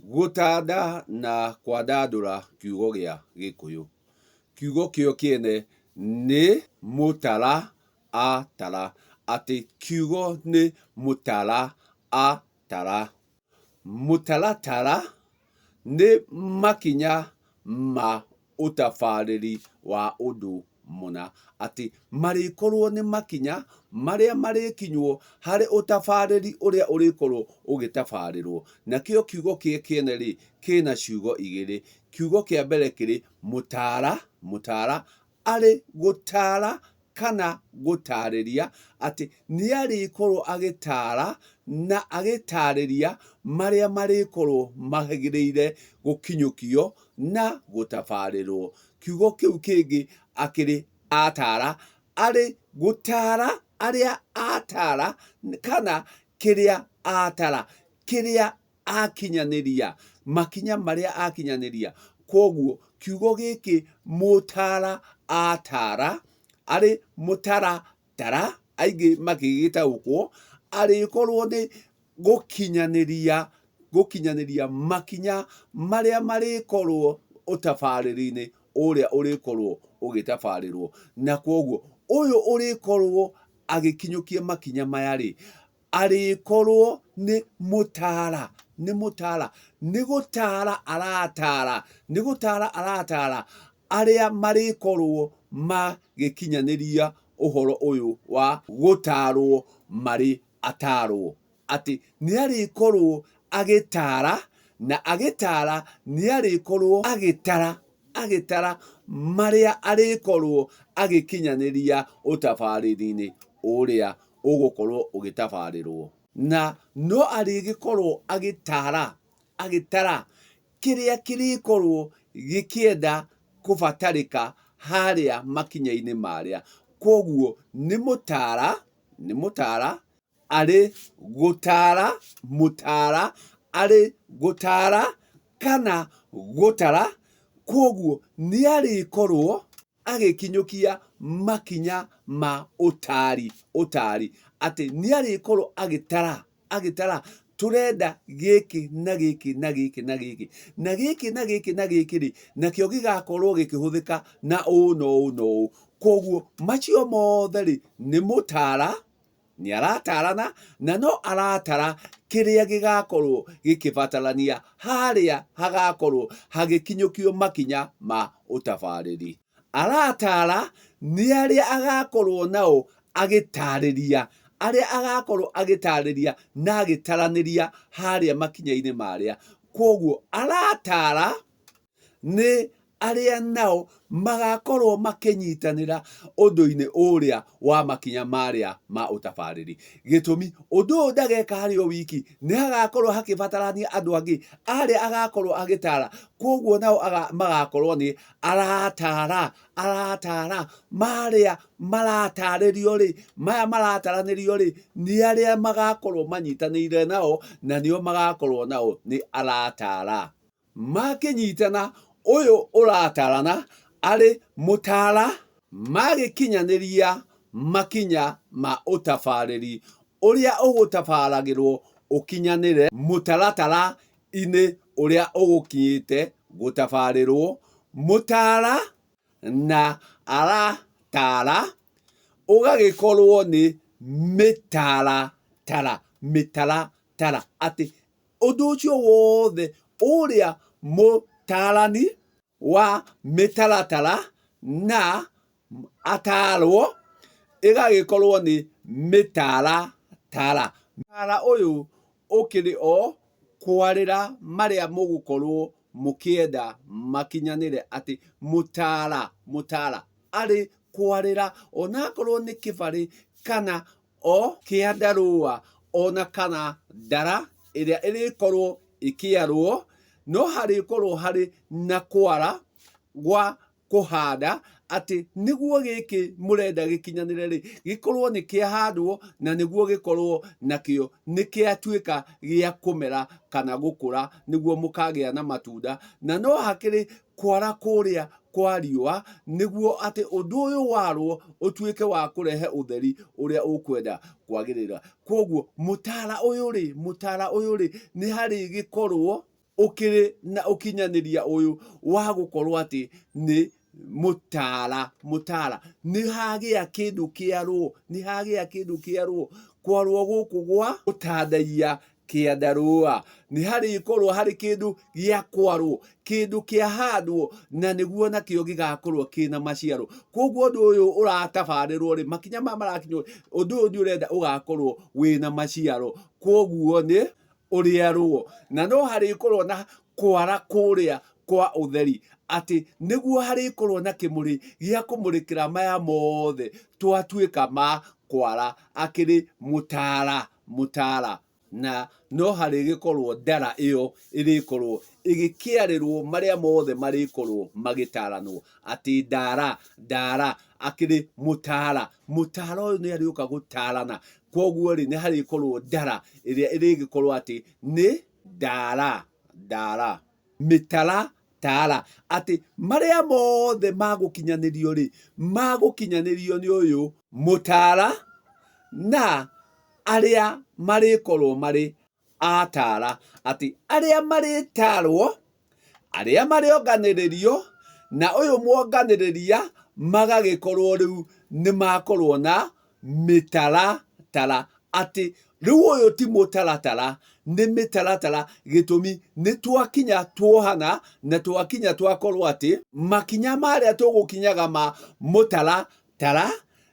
Gũtanda na kwandandũra kiugo gĩa Gĩkũyũ. Kiugo kĩo kĩene nĩ mũtara a tara, atĩ kiugo nĩ mũtara a tara. Mũtaratara nĩ makinya ma ũtabarĩri wa ũndũ mũna, atĩ marĩkorwo nĩ makinya marĩa marĩkinywo harĩ ũtabarĩri ũrĩa ũrĩkorwo ũgĩtabarĩrwo. Nakĩo kiugo kĩĩ kĩene rĩ, kĩna ciugo igĩrĩ. Kiugo kĩa mbere kĩrĩ mũtaara, mũtaara, arĩ gũtaara kana gũtaarĩria atĩ nĩ arĩkorwo agĩtaara na agĩtaarĩria marĩa marĩkorwo magĩrĩire gũkinyũkio na gũtabarĩrwo. Kiugo kĩu kĩngĩ akĩrĩ ataara, arĩ gũtaara arĩa ataara kana kĩrĩa atara, kĩrĩa akinyanĩria, makinya marĩa akinyanĩria. Kwoguo kiugo gĩkĩ mũtara atara, arĩ mũtara tara, aingĩ makĩgĩtaũkwo, arĩkorwo nĩ gũkinyanĩria gũkinyanĩria makinya marĩa marĩkorwo ũtabarĩri-inĩ ũrĩa ũrĩkorwo ũgĩtabarĩrwo. Na kwoguo ũyũ ũrĩkorwo agĩkinyũkia makinya maya rĩ, arĩkorwo nĩ mũtaara, nĩ mũtaara, nĩ gũtaara arataara, nĩ gũtaara arataara arĩa marĩkorwo magĩkinyanĩria ũhoro ũyũ wa gũtaarwo marĩ ataarwo. Atĩ nĩ arĩkorwo agĩtaara, na agĩtaara nĩ arĩkorwo agĩtara, agĩtara marĩa arĩkorwo agĩkinyanĩria ũtabarĩri-inĩ ũrĩa ũgũkorwo ũgĩtabarĩrwo. Na no arĩgĩkorwo agĩtara, agĩtara kĩrĩa kĩrĩkorwo gĩkĩenda kũbatarĩka harĩa makinya-inĩ marĩa. Kwoguo nĩ mũtara, nĩ mũtara, arĩ gũtara, mũtara, arĩ gũtara kana gũtara, kwoguo nĩ arĩkorwo agĩkinyũkia makinya ma ũtari, ũtari, atĩ nĩ arĩkorwo agĩtara, agĩtara tũrenda gĩkĩ na gĩkĩ na gĩkĩ na gĩkĩ na gĩkĩ na gĩkĩ na gĩkĩ rĩ, nakĩo gĩgakorwo gĩkĩhũthĩka na ũũ na ũũ na ũũ. Kwoguo macio mothe rĩ, nĩ mũtara, nĩ aratarana na no aratara kĩrĩa gĩgakorwo gĩkĩbatarania harĩa hagakorwo hagĩkinyũkio makinya ma ũtabarĩri. Aratara nĩ arĩa agakorwo nao agĩtarĩria, arĩa agakorwo agĩtarĩria na agĩtaranĩria harĩa makinya-inĩ marĩa. Kwoguo aratara nĩ arĩa nao magakorwo makĩnyitanĩra ũndũ-inĩ ũrĩa wa makinya marĩa ma ũtabarĩri. Gĩtũmi, ũndũ ũyũ ndageka arĩ o wiki, nĩ hagakorwo hakĩbatarania andũ angĩ arĩa agakorwo agĩtara, kwoguo nao magakorwo nĩ aratara, aratara, marĩa maratarĩrio rĩ, maya marataranĩrio rĩ, nĩ arĩa magakorwo manyitanĩire nao, na nĩo magakorwo nao nĩ aratara. Makĩnyitana, ũyũ ũratarana arĩ mũtara. Magĩkinyanĩria makinya ma ũtabarĩri ũrĩa ũgũtabaragĩrwo ũkinyanĩre mũtaratara-inĩ ũrĩa ũgũkinyĩte gũtabarĩrwo, mũtara na aratara ũgagĩkorwo nĩ mĩtaratara, mĩtaratara, atĩ Ũndũ ũcio wothe ũrĩa mũtaarani wa mĩtaratara na ataarwo, ĩgagĩkorwo nĩ mĩtaratara. Mũtaara ũyũ ũkĩrĩ o kwarĩra marĩa mũgũkorwo mũkĩenda makinyanĩre atĩ mũtaara, mũtaara arĩ kwarĩra onakorwo nĩ kĩbarĩ kana o kĩandarũa o na kana ndara ĩrĩa ĩrĩkorwo ĩkĩarwo, no harĩkorwo harĩ na kwara gwa kũhanda atĩ nĩguo gĩkĩ mũrenda gĩkinyanĩre rĩ, gĩkorwo nĩ kĩahandwo na nĩguo gĩkorwo nakĩo nĩ kĩatuĩka gĩa kũmera kana gũkũra nĩguo mũkagĩa na matunda. Na no hakĩrĩ kwara kũrĩa kwa riũa, nĩguo atĩ ũndũ ũyũ warwo ũtuĩke wa kũrehe ũtheri ũrĩa ũkwenda kwagĩrĩra. Kwoguo mũtara ũyũ rĩ, mũtara ũyũ rĩ, nĩ harĩgĩkorwo. Ũkĩrĩ na ũkinyanĩria ũyũ wa gũkorwo atĩ nĩ mũtara, mũtara. Nĩ hagĩa kĩndũ kĩarwo, nĩ hagĩa kĩndũ kĩarwo. Kwarwo gũkũ gwa gũtandaiya kĩandarũa. Nĩ harĩkorwo harĩ kĩndũ gĩa kwarwo, kĩndũ kĩahandwo na nĩguo nakĩo gĩgakorwo kĩna maciaro. Koguo ũndũ ũyũ ũratabarĩrwo rĩ, makinya maya marakinywo, ũndũ ũyũ nĩ ũrenda ũgakorwo wĩna maciaro. Koguo nĩ ũrĩarwo. Na no harĩkorwo na kwara kũrĩa kwa ũtheri, atĩ nĩguo harĩkorwo na kĩmũrĩ gĩa kũmũrĩkĩra maya mothe twatuĩka ma kwara. Akĩrĩ mũtara, mũtara. Na no harĩgĩkorwo ndara ĩyo ĩrĩkorwo ĩgĩkĩarĩrwo marĩa mothe marĩkorwo magĩtaranwo. Atĩ ndara, ndara, akĩrĩ mũtara. Mũtara ũyũ nĩ arĩũka gũtarana. Kwoguo rĩ, nĩ harĩkorwo ndara ĩrĩa ĩrĩgĩkorwo atĩ nĩ ndara, ndara, mĩtara tara, atĩ marĩa mothe magũkinyanĩrio rĩ, magũkinyanĩrio nĩ ũyũ mũtara na arĩa marĩkorwo marĩ atara, atĩ arĩa marĩtarwo, arĩa marĩonganĩrĩrio, na ũyũ mwonganĩrĩria magagĩkorwo rĩu nĩ makorwo na mĩtaratara, atĩ rĩu ũyũ ti mũtaratara, nĩ mĩtaratara. Gĩtũmi nĩ twakinya tuohana na twakinya twakorwo atĩ makinya marĩa tũgũkinyaga ma mũtaratara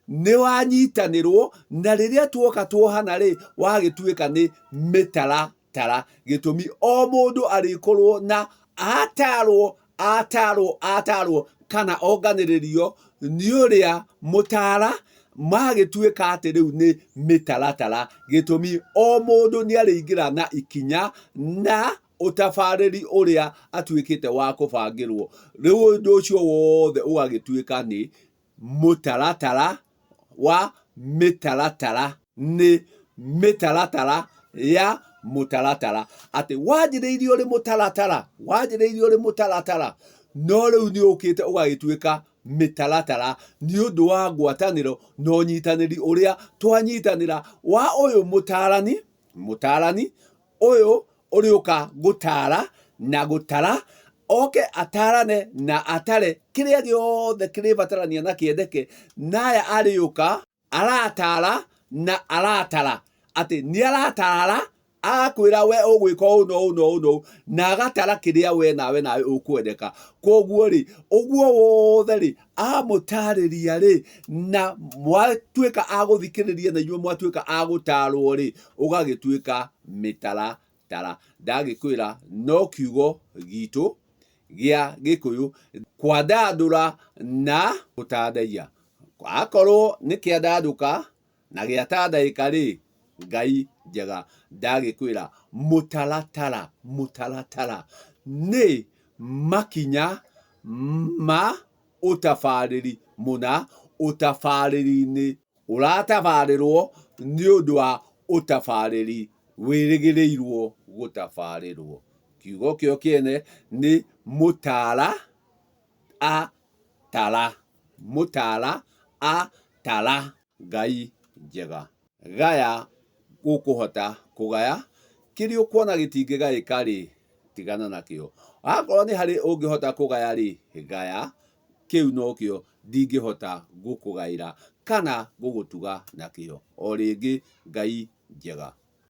nĩ wanyitanĩrwo, na rĩrĩa tuoka tuohana rĩ, wagĩtuĩka nĩ mĩtaratara. Gĩtũmi o mũndũ arĩkorwo na atarwo, atarwo, atarwo kana onganĩrĩrio nĩ ũrĩa mũtara, magĩtuĩka atĩ rĩu nĩ mĩtaratara. Gĩtũmi o mũndũ nĩ arĩingĩra na ikinya na ũtabarĩri ũrĩa atuĩkĩte wa kũbangĩrwo. Rĩu ũndũ ũcio wothe ũgagĩtuĩka nĩ mũtaratara wa mĩtaratara, nĩ mĩtaratara ya mũtaratara, atĩ wanjĩrĩirie ũrĩ mũtaratara, wanjĩrĩirie ũrĩ mũtaratara, no rĩu nĩ ũkĩte ũgagĩtuĩka mĩtaratara nĩ ũndũ wa ngwatanĩro na ũnyitanĩri ũrĩa twanyitanĩra wa ũyũ mũtarani, mũtarani ũyũ ũrĩũka gũtara na gũtara, oke atarane na atare kĩrĩa gĩothe kĩrĩbatarania na kĩendeke, na aya arĩũka aratara na aratara, atĩ nĩ aratara agakwĩra we ũgwĩka ũũ na ũũ na ũũ na ũũ, na agatara kĩrĩa we nawe nawe ũkwendeka. Koguo rĩ, ũguo wothe rĩ, amũtarĩria rĩ, na mwatuĩka a gũthikĩrĩria na inyuĩ mwatuĩka a gũtarwo rĩ, ũgagĩtuĩka mĩtaratara. Ndagĩkwĩra no kiugo gitũ gĩa Gĩkũyũ kwandandũra na gũtandaiya. Akorwo nĩ kĩandandũka na gĩatandaĩka rĩ, Ngai njega. Ndagĩkwĩra mũtaratara, mũtaratara nĩ makinya ma ũtabarĩri mũna ũtabarĩri-inĩ ũratabarĩrwo nĩ ũndũ wa ũtabarĩri wĩrĩgĩrĩirwo gũtabarĩrwo. Kiugo kĩo kĩene nĩ mũtara a tara, mũtara a tara. Ngai njega. Gaya ũkũhota kũgaya, kĩrĩa ũkuona gĩtingĩgaĩka rĩ, tigana nakĩo. Akorwo nĩ harĩ ũngĩhota kũgaya rĩ, gaya, kĩu nokĩo ndingĩhota gũkũgaĩra kana gũgũtuga nakĩo. O rĩngĩ Ngai njega.